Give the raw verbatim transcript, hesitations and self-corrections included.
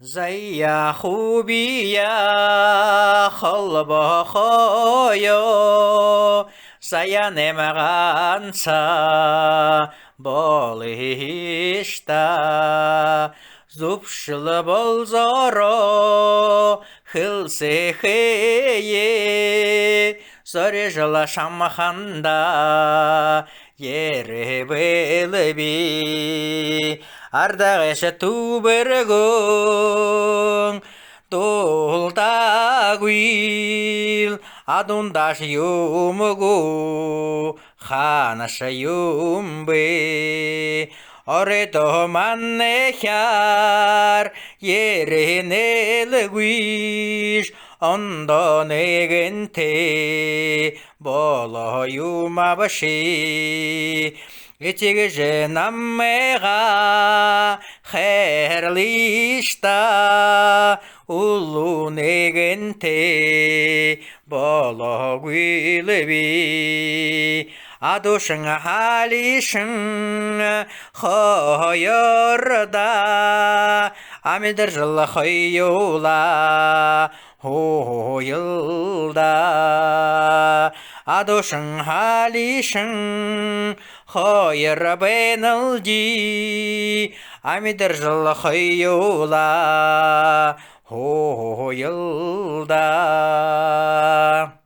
Зая хубия холбохоё, заяа нэм ганса болыш даа. Зүбшэл болзороо хэлсэхэеэ зорижо шамханда ерээ бэлэйб. Ардагайша түбэргөөн дуулдаагүй л, адуундааш юм гү, хаанааш юм бэ? Оройдоо манайхяар ерээ нээлгүйш, ондоо нэгэнтэй болоо юм бшуу. Эцэгшэ намайгаа хайрлыш даа, үлүү нэгэнтэй болоогүй л би. Адуушан хаалишан хоёрдоо амидаржал хоюулаа һууя л даа. Адуушан хаалишан хоёр байнал даа, амидаржал хоюулаа һууя л даа.